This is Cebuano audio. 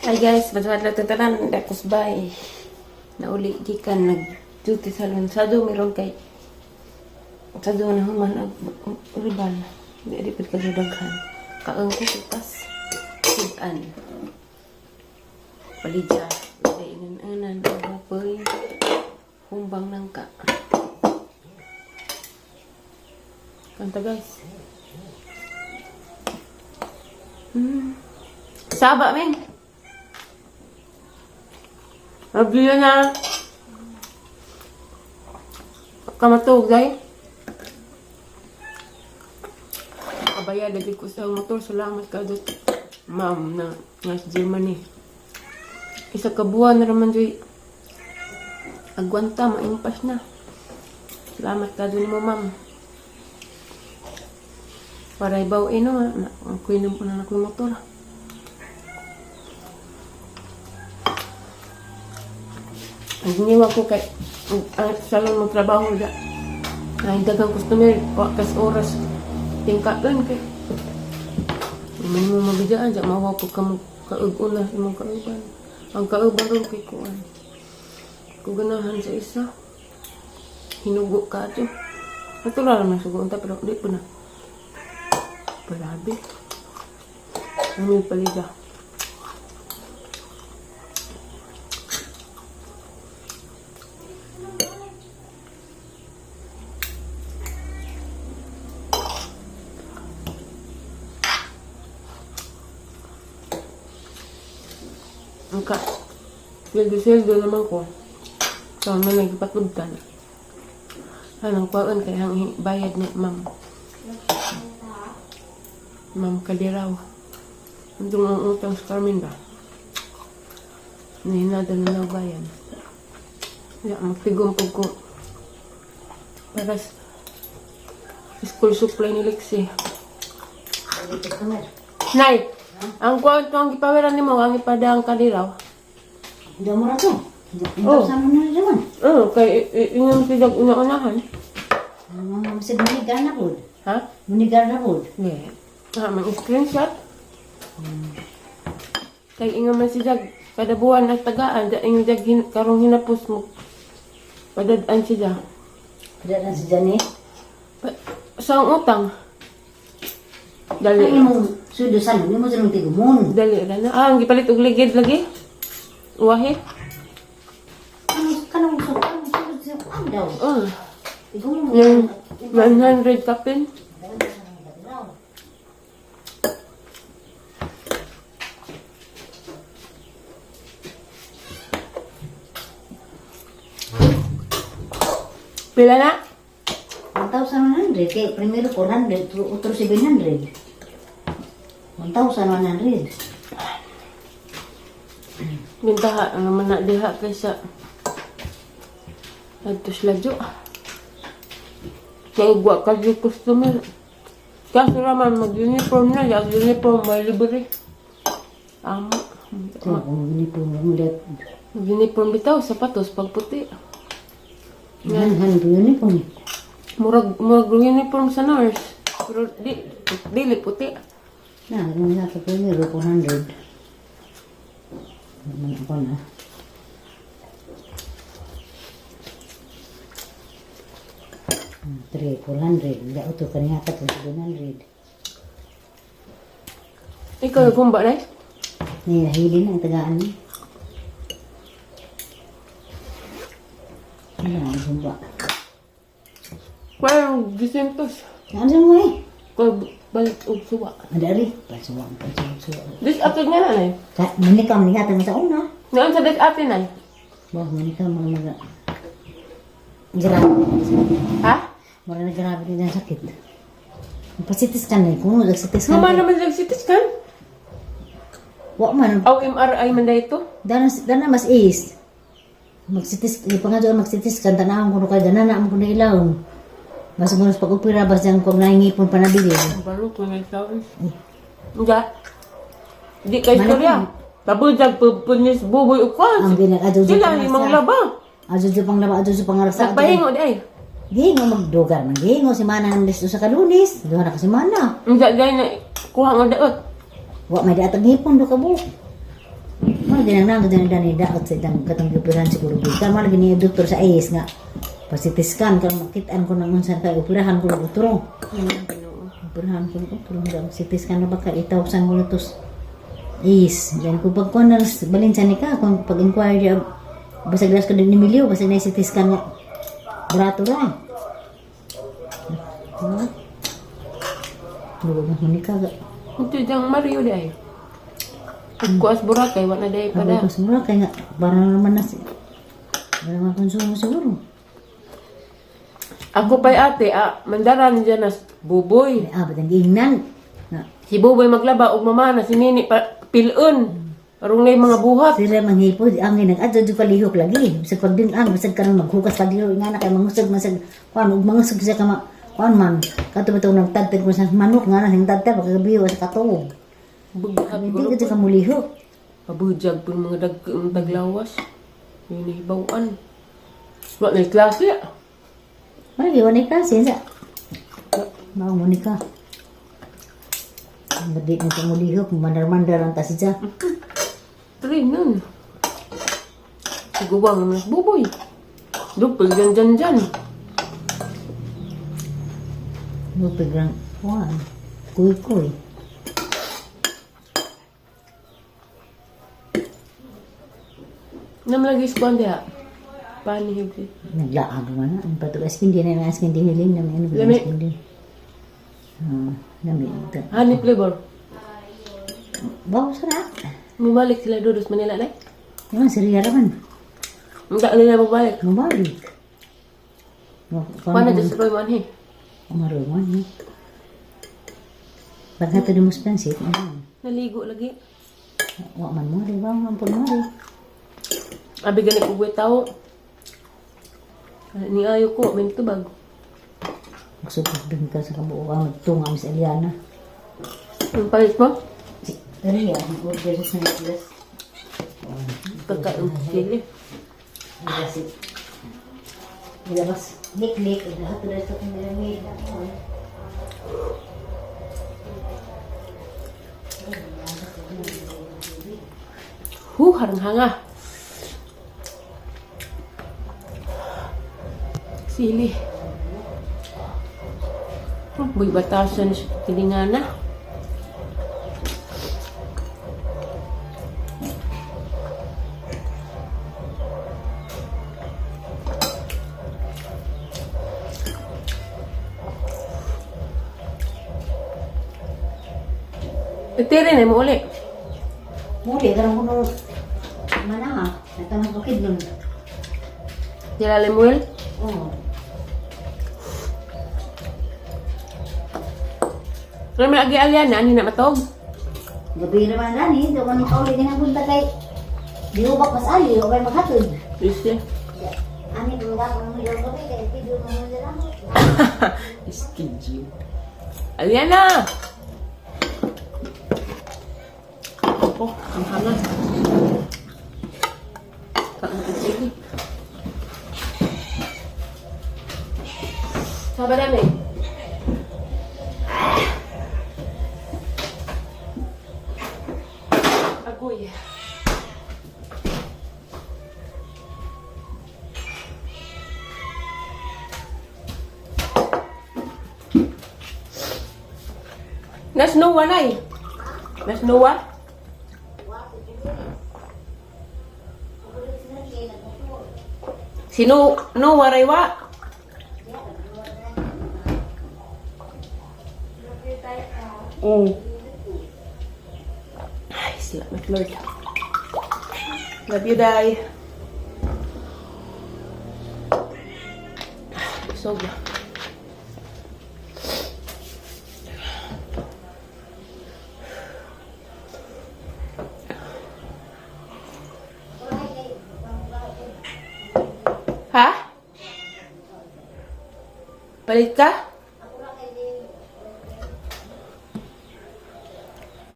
Hi guys, madwadla to tanan dakos bay. Nauli gikan nag duty salon sa do meron kay sa do na human ag riban. Di di pud ka daghan. Kaang ko tas sidan. Palidya. Di inan-anan ang hapoy. Humbang nangka. Kanta, guys. Saba, men. Abdiyo na. Kamatog, day. Kabayad lagi ko sa motor. Salamat ka dot. Ma'am na nga sa Germany. Isa ka buwan na raman joy. Agwanta, maimpas na. Salamat ka dun mo, ma'am. Para ibaw ino, ang kuy na na ko motor. Ang giniwa ko kay ang salon mo trabaho da. Ay dagang customer wa kas oras tingkaon kay. Man mo mabidaan ja mawa ko kamo kaug-una sa imong kauban. Ang kauban ron kay kuan. Ko ganahan sa isa. Hinugo ka ato. Natural naman sugo unta pero di po na. Palabi. Ano yung palida? Ang ka. Sweldo-sweldo naman ko. So, man nagpatubtan. Anong kwaon kay ang bayad ni ma'am. Ma'am Kaliraw. Itong ang utang sa Carmen ba? Nahinada na lang bayan. Ya, magtigom po ko. Para sa school supply ni Lexi. Nay! Ang kuwan to ang gipawiran nimo ang ipadang Kaliraw. Hindi mo rato. Oh. Oh. Sama na naman. Oh, kay inyong sidag una-unahan. Masig munigar na po. Ha? Munigar na po. Hindi. Ah, may screenshot. Kay inga man siya kada buwan at tagaan, da ing dag hin, karong hinapos mo. Padadaan siya. Kada na si Janet. Pa, sa ang utang. Dali. Ay mo sudo sa mo mo silang tigumon. Dali ra na. Ah, ang gipalit og ligid lagi. Uwahi. Ano kanang sa kanang sudo sa kan daw. Oh, Tigumon mo. yung 900 kapin. Pila na? 1,100 kay primero 400, otro 700. 1,100. Bintaha ang naman na diha kaysa adto sila jo. Kay wa ka di customer. Kaso raman mag-uniform na, yung uniform may libre. Amo. Ito, kung uniform mo dat. Mag-uniform bitaw, sapatos pagputi. Han uniform. Murag murag uniform sa nurse. Pero di dili puti. Na, kung nasa primero 400. Naman ako na. 3, 400. Hindi ako ito, kaniya ka 700. Ikaw gumba na? Nahihili na ang tagaan niya. Ano, ang gumba. Parang gisentos. Ano mo eh? Kay balik og suwa. Madari. Pasuwa, pasuwa, pasuwa. This atin nga na nay. Sa, manika, manika, tanong sa una. Ngayon sa this atin nay. Bah, manika, mga mga. Grabe. Ha? Mura na grabe din ang sakit. Pasitis ka na eh. Kung nagsitis ka Mama na. naman sa CT scan. Wa man. Aw MRI man dahito. Dana, dana mas is. Magsitis, ipangadyo magsitis ka, tanahon ko na kay dana na mo ko na ilaw. Mas mo pag-opera, bas yan kung nahingipon pa nabili. Balo ko nga taon. Nga. Di kay istorya. Tabudag pupunis buboy ukwas. Ang ginag-adyo Sila limang laba. Adyo pang laba, adyo pang rasa. Nagpahingo di ay. Gihingo magdugar man gihingo si mana ng listo sa kalunis. Duha na ka si mana. Nga dahil na kuha nga daot. Wa may daatag ngipon do ka buok. Mo ginang nang dani daot sa idang katong gipirahan siguro gikan man lagi ni doktor sa AIS nga pa-CT scan kan makitaan ko nang unsa kay operahan ko ng utro. Operahan ko ng utro daw CT scan na baka 8,000 ko tos. Is, yan ko pag kuan na balin sa nika kung pag-inquire diya basag las ko din ni Emilio basag na CT scan nga barato ra. Ha? Luwag na ko nika. Ito diyang Mario di ay. Pagkuas Boracay, wala na day pa Sabi da. ko sa mura, kaya nga, para naman na si... Wala nga konsumo siguro. Ako pa'y ate, mandaran dyan na Buboy. Ah, ba't ang giingnan? Nga, Si Buboy maglaba og mama na si Nini pa pilon. Arong na mga buhat. sila manghipod, ang nag-adyo di palihok lagi. Bisag pag din ang, bisag karon maghugas pag nga na kay mangusog masag kuan ug mangusog siya kama kuan man. Kato ba tong nagtagtag ko sa manok nga na hingtagtag pagkagabi sa katuog. Bughat Hindi ka ka mulihok. Pabujag po mga dag ang taglawas. Yun na hibawan. Wa na klase. Wala gi wala klase sa. Mao mo ni ka. Ang di mo ka mulihok, mandar-mandar ang ta siya. Train nun. Siguwang naman sa Buboy. Lupil dyan dyan dyan. Lupig lang kuan. Kuy-kuy. Nam lagi sa kuwan diha. Panihig. Naglaag man na. Ang patog askin din na askin din hiling na may ano Lami. askin din. Ah, lami ito. Honey flavor. Bawo sa na. Mubalik sila doon sa Manila na. Yung siriya raman. Hindi nila mabalik. Mabalik. Kuwan na dyan sa Roy Manhe. Umaro man eh. Pagkato di mo spansit, ano? Naligo lagi. Wa man mo rin, wa man po mo rin. Abi gani ko buhay tao. Ni ayo ko, may tubag. Magsupot din ka sa kabuuan, magtunga sa Eliana. Ang palit mo? Si Ria, mag-order sa Nicholas. Pagkain sili. Ilabas. Ilabas. Lik-lik. Lahat na sa kanilang. Hu, harang hanga. Sili. Oh, buy batasan sa tilingana. Itiri na mo uli. Muli, karong kuno mana ha? Natamang bukid nun. Nila Lemuel? Oo. Ano man agi alyan na ani na matog? Gabi naman gani, di ko ni kauli ginabunta kay di ubak mas ali, o kay maghatod. Yes. Ani ko ba kung mo gabi kay video mo mo lang. Schedule. Aliana! Oh, ang hangat. Sige. Saba dami. Agoy. Nas Noah na eh. Nas Noah? Si No Noah Raywa? Ay, salamat Lord. Love you, Day. Busog. Ha? Palit ka?